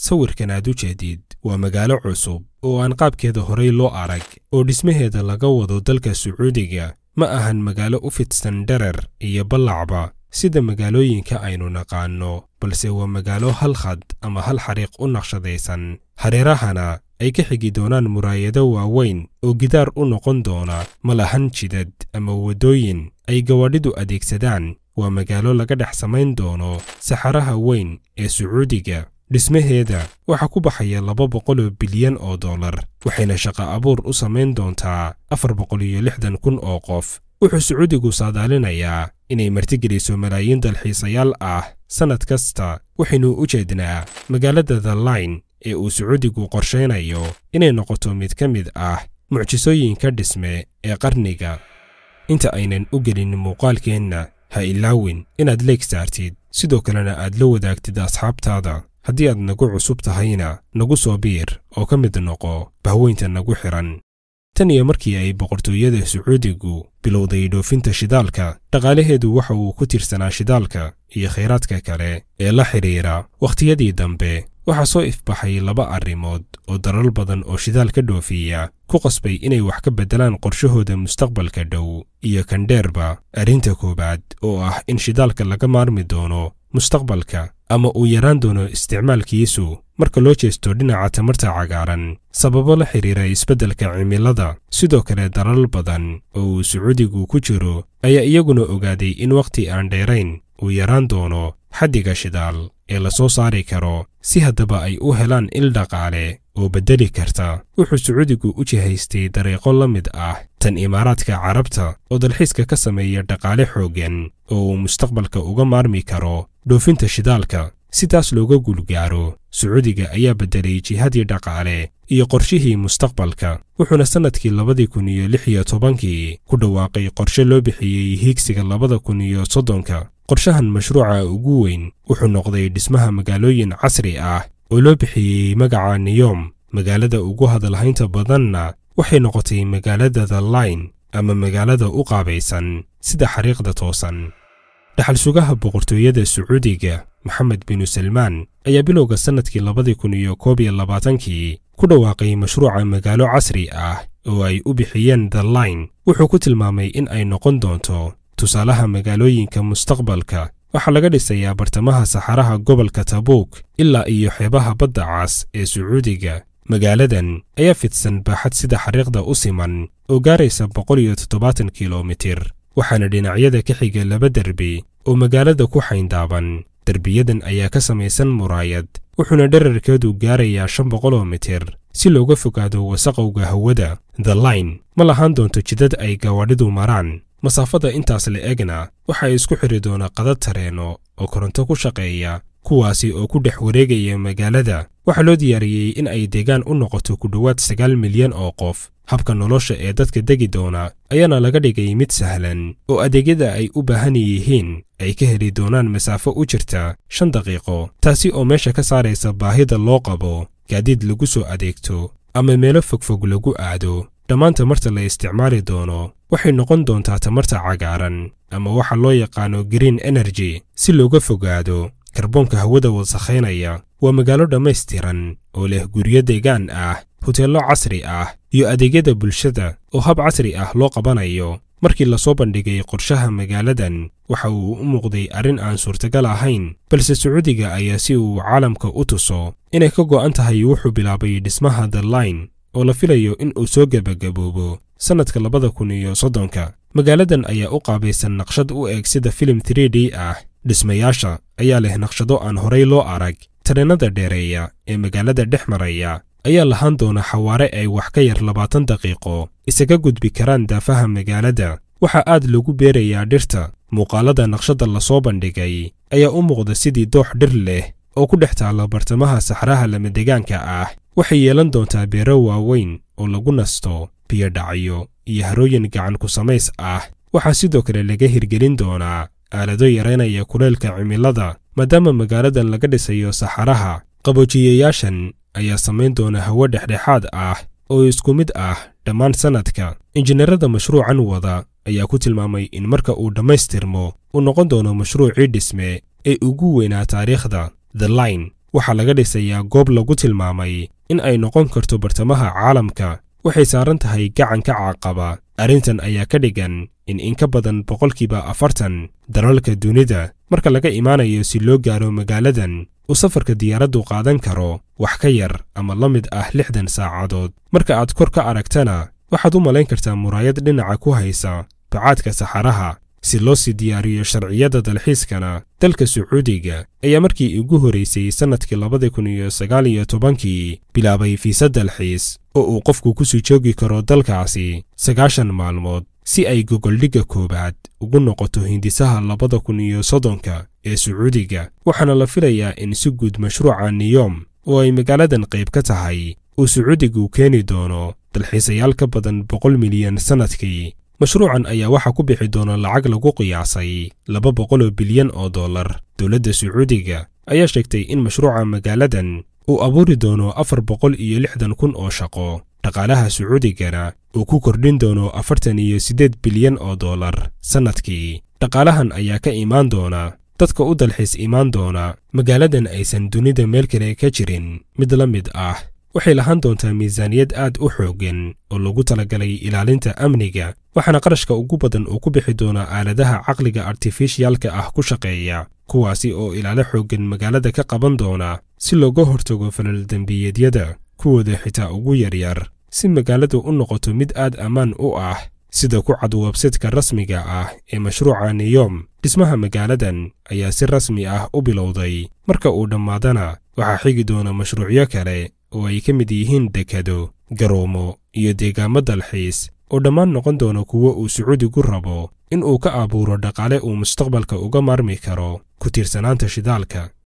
Sawirkan aad u jeedid waa magaalo cusub oo aan qaabkeeda horay loo arag oo dhismaheeda laga wado dalka Sacuudiga. Ma ahan magaalo u fidsan dherer iyo ballacba sida magaalooyinka aynu naqaanno, balse waa magaalo hal khad ama hal xariiq u naqshadaysan, hareerahana ay ka xigi doonaan muraayado waaweyn oo gidaar u noqon doona. Ma lahan jidad ama waddooyin ay gawaadhidu adeegsadaan. Waa magaalo laga dhex samayn doono saxaraha weyn ee Sacuudiga. Dhismaheeda waxaa ku baxaya 200 bilyan oo dollar, waxayna shaqo abuur u samayn doontaa 460,000 oo qof. Wuxuu Sacuudigu saadaalinayaa inay martigeliso malaayiin dalxiisayaal ah sannad kasta. Waxaynu u jeednaa magaalada The Line ee uu Sacuudigu qorshaynayo inay noqoto mid ka mid ah mucjisooyinka dhisme ee qarniga. Inta aynan u gelin muuqaalkeenna, ha ilaawin inaad leeg saartid, sidoo kalena aad la wadaagtid asxaabtaada. Haddii aad nagu cusub tahayna, nagu soo biir oo ka mid noqo bahweynta nagu xiran. Tan iyo markii ay boqortooyada Sacuudigu bilowday dhoofinta shidaalka, dhaqaalaheedu waxa uu ku tiirsanaa shidaalka iyo khayraadka kale ee la xidhiira. Wakhtiyadii dambe waxaa soo ifbaxay laba arrimood oo dalal badan oo shidaal ka dhoofiya ku qasbay inay wax ka beddelaan qorshahooda mustaqbalka dhow iyo kan dheerba. Arrinta koowaad oo ah in shidaalka laga maarmi doono mustaqbalka ama uu yaraan doono isticmaalkiisu marka loo jeesto dhinaca tamarta cagaaran, sababo la xiriira isbeddelka cimilada. Sidoo kale dalal badan oo uu Sacuudigu ku jiro ayaa iyaguna ogaaday in wakhti aan dheerayn uu yaraan doono xaddiga shidaal ee la soo saari karo. Si haddaba ay u helaan il dhaqaale oo beddeli karta, wuxuu Sacuudigu u jihaystay dariiqo la mid ah tan Imaaraadka Carabta oo dalxiiska ka sameeya dhaqaale xooggan oo uu mustaqbalka uga maarmi karo dhoofinta shidaalka. Si taas looga guulgaaro, Sacuudiga ayaa beddelay jihadii dhaqaale iyo qorshihii mustaqbalka, wuxuuna sannadkii 2016kii ku dhawaaqay qorshe loo bixiyey hiigsiga 2030-ka. Qorshahan mashruuca ugu weyn wuxuu noqday dhismaha magaalooyin casri ah oo loo bixiyey magaca Niyom. Magaalada ugu hadalhaynta badanna waxay noqotay magaalada The Line ama magaalada u qaabaysan sida xariiqda toosan. Dhaxal sugaha boqortooyada Sacuudiga Maxamed binu Salmaan ayaa bilowga sannadkii 2021kii ku dhawaaqay mashruuca magaalo casri ah oo ay u bixiyeen The Line. Wuxuu ku tilmaamay in ay noqon doonto tusaalaha magaalooyinka mustaqbalka. Waxaa laga dhisayaa bartamaha saxaraha gobolka Tabuuk ilaa iyo xeebaha badda cas ee Sacuudiga. Magaaladan ayaa fidsan baaxad sida xariiqda u siman oo gaaraysa 170 kilomitir, waxaana dhinacyada ka xiga laba derbi oo magaalada ku xayndaaban. Derbiyadan ayaa ka samaysan muraayad, wuxuuna dherarkeedu gaarayaa 500 mitir si looga fogaado wasaqowga hawada. The Line ma lahaan doonto jidad ay gawaadhidu maraan. Masaafada intaas la egna waxa isku xiri doona qadad tareeno oo koronto ku shaqeeya, kuwaasi oo ku dhex wareegaya magaalada. Waxaa loo diyaariyey in ay deegaan u noqoto ku dhowaad 9 milyan oo qof. Habka nolosha ee dadka degi doona ayaana laga dhigay mid sahlan oo adeegyada ay u baahan yihiin ay ka heli doonaan masaafo u jirta 5 daqiiqo, taasi oo meesha ka saaraysa baahida loo qabo gaadiid lagu soo adeegto ama meelo fogfog lagu aado. Dhammaan tamarta la isticmaali doono waxay noqon doontaa tamarta cagaaran ama waxa loo yaqaano green energy, si looga fogaado karboonka hawada wasakhaynaya. Waa magaalo dhammaystiran oo leh guryo deegaan ah, huteello casri ah iyo adeegyada bulshada oo hab casri ah loo qabanayo. Markii lasoo bandhigay qorshaha magaaladan, waxa uu u muuqday arrin aan suurtagal ahayn, balse Sacuudiga ayaa si uu caalamka u tuso inay ka go'an tahay wuxuu bilaabay dhismaha The Line oo la filayo in uu soo gebagaboobo sannadka 2030-ka. Magaaladan ayaa u qaabaysan naqshad u eg sida filim 3D ah. Dhismayaasha ayaa leh naqshado aan horay loo arag. Tareenada dheereeya ee magaalada dhex maraya ayaa lahaan doona xawaare ay wax ka yar 20 daqiiqo isaga gudbi karaan daafaha magaalada. Waxaa aad loogu beerayaa dhirta. Muuqaalada naqshadda lasoo bandhigay ayaa u muuqda sidii doox dhir leh oo ku dhex taalla bartamaha saxraha lamadegaanka ah. Waxay yeelan doontaa beero waaweyn oo lagu nasto, biyo dhacyo iyo harooyin gacan ku samays ah. Waxaa sidoo kale laga hirgelin doonaa aalado yaraynaya kuleylka cimilada, maadaama magaaladan laga dhisayo saxaraha. Qaboojiyayaashan ayaa samayn doona hawo dhexdhexaad ah oo isku mid ah dhammaan sannadka. Injineerada mashruucan wada ayaa ku tilmaamay in marka uu dhammaystirmo uu noqon doono mashruucii dhisme ee ugu weynaa taariikhda. The Line Waxaa laga dhisayaa goob lagu tilmaamay in ay noqon karto bartamaha caalamka. Waxay saaran tahay gacanka Caqaba. Arrintan ayaa ka dhigan in ka badan 40% dalalka dunida marka laga imaanayo si loo gaaro magaaladan uu safarka diyaaraddu qaadan karo wax ka yar ama la mid ah 60 saacadood. Marka aad kor ka aragtana waxaad u malayn kartaa muraayad dhinaca ku haysa bacaadka saxaraha. Si loo sii diyaariyo sharciyada dalxiiskana, dalka Sacuudiga ayaa markii ugu horeysay sannadkii 2019 bilaabay fiisa dalxiis oo uu qofku ku sii joogi karo dalkaasi 90 maalmood si ay gogoldhigga koowaad ugu noqoto hindisaha 2030 ee Sacuudiga. Waxaana la filayaa in si guud mashruuca Niyom oo ay magaaladan qayb ka tahay uu Sacuudigu keeni doono dalxiisayaal ka badan 100 milyan sannadkii. Mashruucan ayaa waxaa ku bixi doona lacag lagu qiyaasay $200 bilyan. Dowladda Sacuudiga ayaa sheegtay in mashruuca magaaladan uu abuuri doono 460,000 oo shaqo, dhaqaalaha Sacuudigana uu ku kordhin doono $48 bilyan sannadkii. Dhaqaalahan ayaa ka imaan doona dadka u dalxiis imaan doona magaaladan aysan dunida meel kale ka jirin mid la mid ah. Waxay lahaan doontaa miisaaniyad aad u xooggan oo lagu talagalay ilaalinta amniga, waxaana qarashka ugu badan uu ku bixi doonaa aaladaha caqliga artifishyalka ah ku shaqeeya, kuwaasi oo ilaalo xooggan magaalada ka qaban doona si looga hortago falal dembiyeedyada kuwooda xitaa ugu yaryar, si magaaladu u noqoto mid aad ammaan u ah. Sida ku cad websaytka rasmiga ah ee mashruuca Niyom, dhismaha magaaladan ayaa si rasmi ah u bilowday. Marka uu dhammaadana waxaa xigi doona mashruucyo kale oo ay ka mid yihiin dekado, garoomo iyo deegaamo dalxiis oo dhammaan noqon doona kuwo uu Sacuudigu rabo in uu ka abuuro dhaqaale uu mustaqbalka uga maarmi karo ku tiirsanaanta shidaalka.